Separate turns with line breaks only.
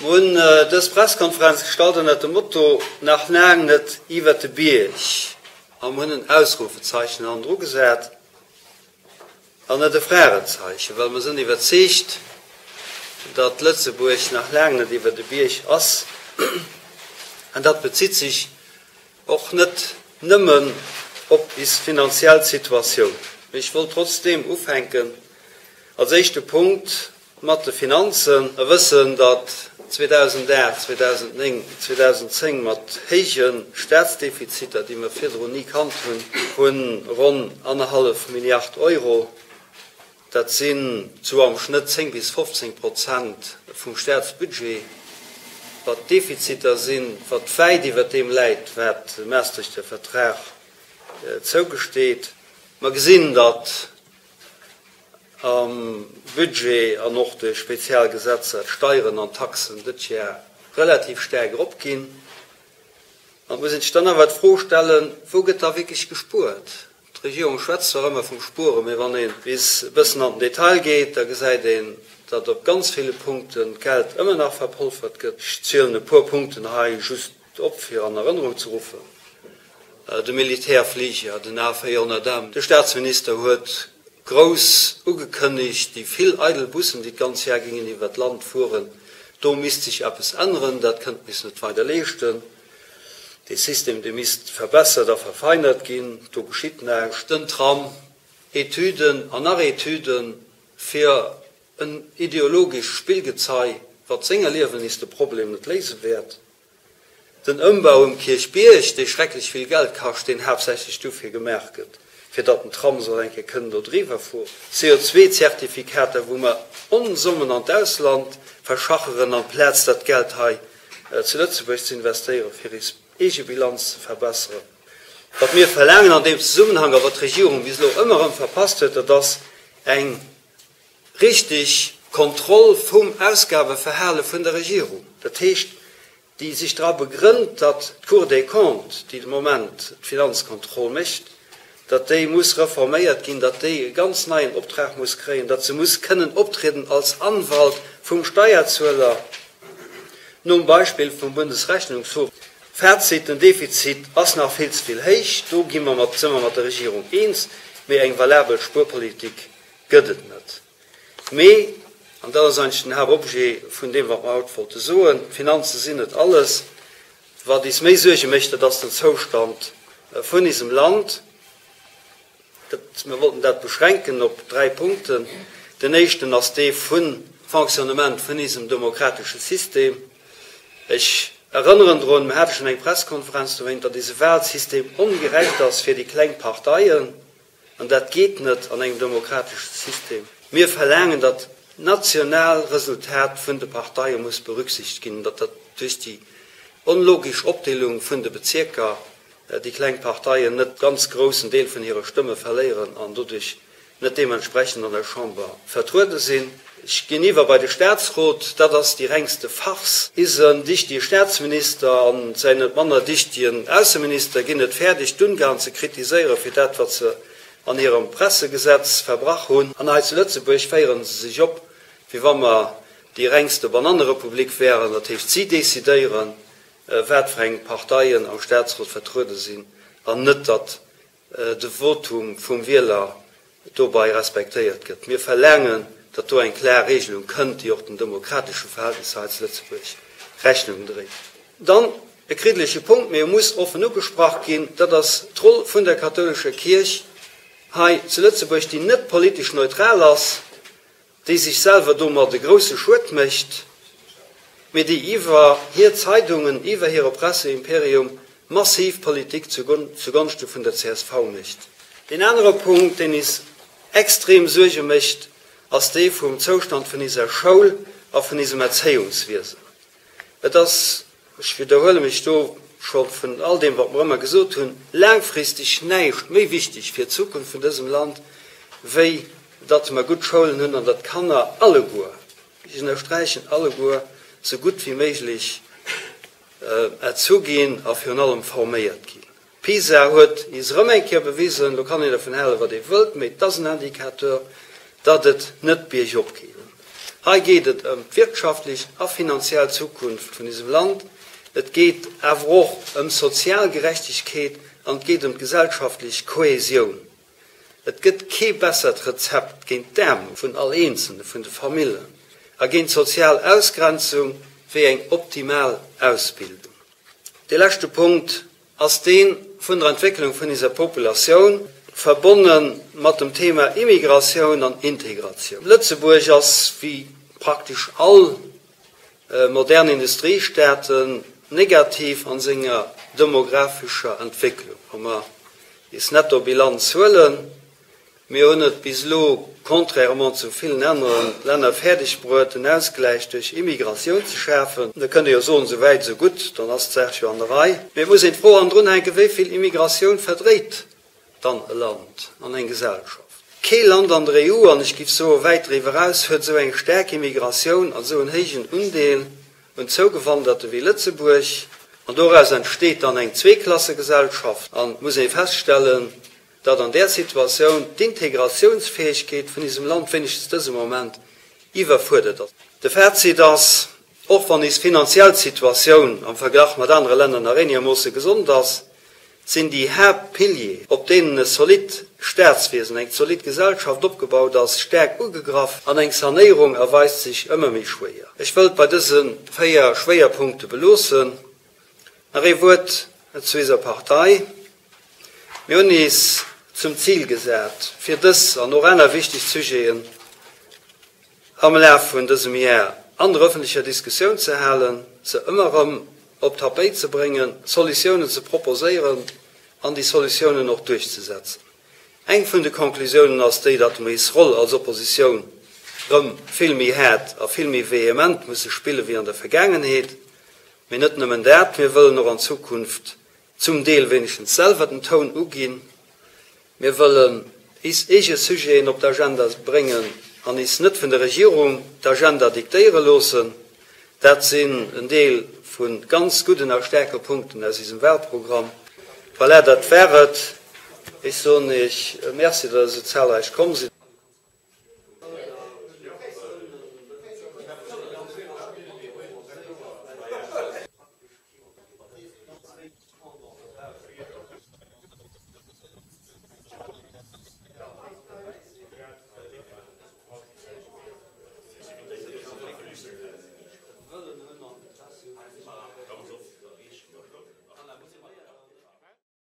Mer hunn dës Presskonferenz gestallt ënnert dem Motto Nach laang net iwwert de Bierg a mer hunn en Ausrufezeichen hannendru gesat an net e Fragezeichen, well mer sinn iwwerzeegt, datt Lëtzebuerg nach laang net iwwer de Bierg ass. An dat bezitt sech och net nëmmen op is finanziell Situatioun. Mee ech wollt trotzdeem ufänken als éischte Punkt mat de Finanzen. Mer wëssen, datt 2008, 2009, 2010 mat héije Staatsdefiziter, déi mer virdrun ni kannt hunn, vu ronn annerhallef Milliard Euro, dat sinn sou am Schnëtt 10 bis 15 Prozent vum Staatsbudget, wat Defiziter sinn, wat wäit iwwert deem läit, wat de Maastrichter Vertrag zougesteet. Mer gesinn, datt am Budget an och duerch spezial Gesetzer d'Steieren an d'Taxen dët Jar relativ staark eropginn. An et muss een sech dann awer d'Fro stellen, Wou gëtt da wierklech gespuert? D'Regierung schwätzt zwar ëmmer vum Spueren, mee wann ee bis e bëssen an den Detail geet, da gesäit een, datt op ganz ville Punkten d'Geld ëmmer nach verpolfert gëtt. Ech zielen e puer Punkten hei just op, fir an Erënnerung ze ruffen, De Militärfliger, den A 400 M, de Staatsminister huet grouss ugekënnegt, déi vill eidel Bussen, déi d'ganz Jar gingen iwwer d'Land fueren, do misst sech eppes änneren, dat kënnt mir net weider leeschten. Dee System, dee misst verbessert a verfeinert ginn, do geschitt näischt. Den Tram, Etüden an nach Etüden fir en ideologesch Spillgezei, wat senger Liewen is de Problem net léise wäert. Den Ëmbau um Kierchbierg, dee schrecklech vill Geld kascht, deen haaptsächlech dofir gemaach gëtt, fir datt den Tram soll eng Kéier kënnen do driwwer fueren. CO2-Zertifikater, wou mer Onsommen an d'Ausland verschacheren, amplaz dat Geld hei zu Lëtzebuerg ze investéieren, fir eis eege Bilanz ze verbesseren. Wat mir verlaangen an deem Zesummenhang, a wat d'Regierung bis elo ëmmer erëm verpasst huet, dat ass eng Richteg Kontroll vum Ausgabeverhale vun der Regierung, dat heescht, déi sech dra begrënnt, datt d'Cour des Comptes, déi de Moment d'Finanzkontroll mécht, datt déi muss reforméiert ginn, datt déi e ganz neien Optrag muss kréien, datt se muss kënnen optrieden als Anwalt vum Steierzueler, nom Beispill vum Bundesrechnungshof. Fazit, Den Defizit ass nach vill ze vill héich, do gi mer mat, si mer mat der Regierung eens, mee eng valabel Spuerpolitik Gëtt et net. Mee, an dat ass eigentlech den Haaptobjet vun deem, wat mer haut wollte soen, d'Finanze sinn net alles. Wat is méi Suerge mécht, dat ass den Zoustand vun isem Land. Dat, mir wollten dat beschränken op dräi Punkten. Den éischten ass dee vun Fonctionnement vun isem demokratesche System. Ech erënneren drun, mir hate schonn eng Presskonferenz dowéint, datt ise Wahlsystem ongerecht ass fir déi kleng Parteien. An dat geet net an engem demokratesche System. Mir verlaangen, datt d'national Resultat vun de Parteie muss berücksichtegt ginn, datt dat duerch déi onlogisch Opdeelung vun de Bezierker déi kleng Parteien net ganz groussen Deel vun hire Stëmme verléieren an doduerch net deementsprechend an der Chamber vertruede sinn. Ech ginn iwwer bei de Statsrot. Dat ass déi rengste Farce. Isen dichtige Statsminister an säin net manner dichtigen Ausseminister ginn et fäerdeg, d'Ungarn ze kritiséieren fir dat, wat se an hirem Pressegesetz verbrach hunn. An hei zu Lëtzebuerg féieren se sech op, wéi wa mer déi rengste Banannerepublik wären. Dat heescht, si decidéieren, wat fir eng Parteien am Statsrot vertruede sinn, an net datt de Votum vum Wieler dobei respektéiert gëtt. Mir verlaangen, datt do eng klar Regelung kënnt, déi och den demokratesche Verhältnisser hei zu Lëtzebuerg Rechnung dréit. Dann e kriddeleche Punkt, mee e muss offen ugesprach ginn, dat ass d'Roll vun der kathoulescher Kierch hei zu Lëtzebuerg, déi net politesch neutral ass, déi sech selwer domat e grousse Schued mécht, mee déi iwwer hir Zeidungen, iwwer hire Presseimperium massiv Politik zugonschte vun der csv mécht. Deen anere Punkt, deen is extrem Suerge mécht, ass dee vum Zoustand vun iser Schoul a vun isem Erzéiungswiesen. Et ass, ech widderhuele mech do scho vun all deem, wat mer ëmmer gesot hunn, laangfristeg näischt méi wichteg fir d'Zukunft vun dësem Land, wéi datt mer gutt Schoulen hunn an datt d'Kanner alleguer, ech ënnersträichen alleguer, sou gutt wéi méiglech erzu ginn a virun allem forméiert ginn. PISA huet is erëm eng Kéier bewisen, lo kann een dervun halen, wat ee wëllt, mee et ass en Indicateur, datt et net biergop geet. Hei geet et ëm d'wirtschaftlech a finanziell Zukunft vun isem Land, et geet awer och ëm sozial Gerechtegkeet an et geet ëm d'gesellschaftlech Kohäsioun. Et gëtt kee bessert Rezept géint d'Aarmut vun all Eenzelne, vun de Famillen a géint d'sozial Ausgrenzung wéi eng optimal Ausbildung. Dee leschte Punkt ass dee vun der Entwécklung vun iser Populatioun, verbonne mat dem Thema Immigratioun an Integratioun. Lëtzebuerg ass, wéi praktesch all modern Industriestaaten, negativ a senger demographescher Entwécklung. Wa mer is Nettobilanz huelen, mir hunn et bis elo, contrairement zu villen anere Länner, fäerdeg bruet, en Ausgläich duerch Immigratioun ze schafen. Da kënnt ee jo soen, esou wäit, esou gutt, dann ass d'Saach jo an der Rei. Mee et muss een d'Fro hannendrunhänken, Wéi vill Immigratioun verdréit dann e Land an eng Gesellschaft? Kee Land an der EU, an ech géif soe wäit driwwer eraus, huet esou eng staark Immigratioun an esou en héijen Undeel un Zougewanderte wéi Lëtzebuerg, an doraus entsteet dann eng Zweeklassegesellschaft. An et muss ee feststellen, datt an där Situatioun d'Integratiounsfäegkeet vun isem Land wéinegstens dëse Moment iwwerfuerdert ass. De Fazit ass, och wann is finanziell Situatioun am Verglach mat anere Länner nach eenegermoosse gesond ass, sinn déi Haaptpilier, op deenen e zolidd Staatswiesen, eng zolidd Gesellschaft opgebaut ass, staark ugegraff an eng Sanéierung erweist sech ëmmer méi schwéier. Ech wëll et bei dëse 4 Schwéierpunkte beloossen. Nach ee Wuert zu iser Partei. Mir hunn is zum Zil gesat, fir dës an och aner wichteg Sujeten am Laf vun dësem Jar an der öffentlecher Diskussioun ze halen, se ëmmer erëm op d'Tapéit ze bréngen, Solutiounen ze proposéieren an déi Solutiounen och duerchzesetzen. Eng vun de Conclusiounen ass déi, datt mer is Roll als Oppositioun rëm vill méi haart a vill méi vehement musse spille wéi an der Vergaangenheet. Mee net nëmmen dat, mir wëllen och an Zukunft zum Deel wéinegstens selwer den Toun uginn. Mir wëllen is eege Sujeten op d'Agenda bréngen an is net vun der Regierung d'Agenda diktéiere loossen. Dat sinn en Deel vu ganz gudden a staarke Punkten aus isem Wahlprogramm. Voilà, dat war et. Ech soen Iech Merci, datt Der esou zahlreich komm sidd.